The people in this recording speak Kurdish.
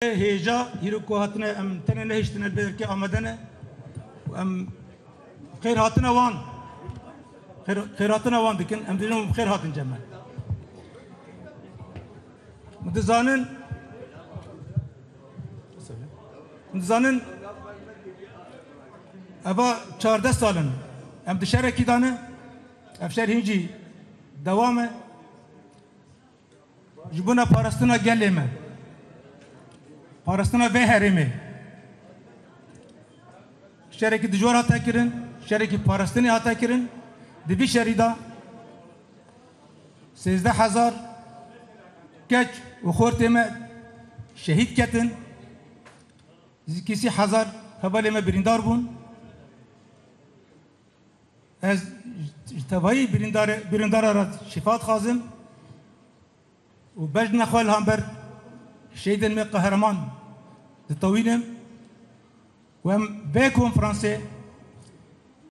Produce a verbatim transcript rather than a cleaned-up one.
Hêja, îro ku hatine, em tenê nehiştine, belkî amade ne. Em xêr hatine wan. Xêr, xêr hatine wan dikin. Em dibêjin xêr hatin cem me. Hûn dizanin, hûn dizanin, eva çardeh sal in. Em di şerekî de ne. Ev şer hîn jî dewam e. Ji bona parastina gelê me, parastina vê herêmê, şerekî dijwar hate kirin, şerekî parastinê hate kirin. Di vî şerî de sêzdeh hezar keç û xortê me şehîd ketin, nêzîkî sî hezar hevalê me birîndar bûn. Ez ji tevayî birîndarê, birîndara re şîfa dixwazim û bejna xwe li hember şehîdên me qehreman ditewînim û em vê konferansê